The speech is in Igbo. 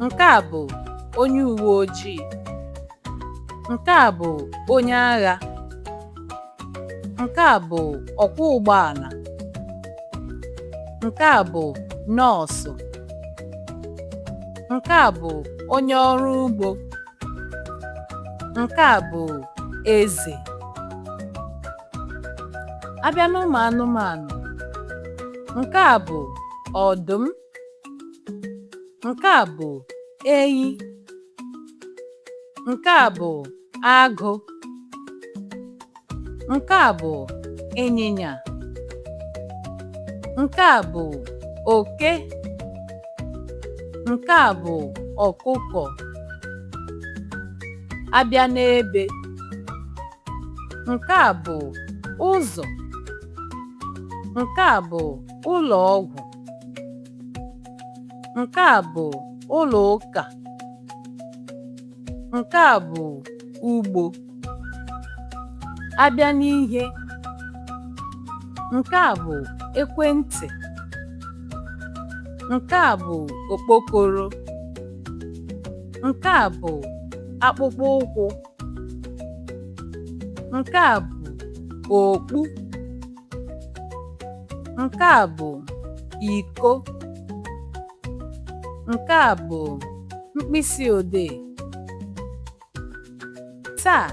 Nke a bụ onye uwe ojii. Nke a bụ onye agha. Nke a bụ ọkwọ ụgbọala. Nke a bụ nọọsụ. Nke a bụ onye ọrụ ugbo. Nke a bụ eze. A bịa n'ụmụ anụmanụ, nke a bụ ọdụm. Nke a bụ enyi. Nke a bụ agụ. Nke a bụ ịnyịnya. Nke a bụ oke. Nke a bụ ọkụkọ. A bịa n'ebe, nke a bụ ụzọ. Nke a bụ ụlọ ọgwụ. Nke a bụ ụlọ ụka. Nke a bụ ugbo. A bịa n'ihe, nke a bụ ekwentị. Nke a bụ okpokoro. Nke a bụ akpụkpọ ụkwụ. Nke a bụ okpu. Nke a bụ iko. Nke a bụ mkpịsị odee. Taa,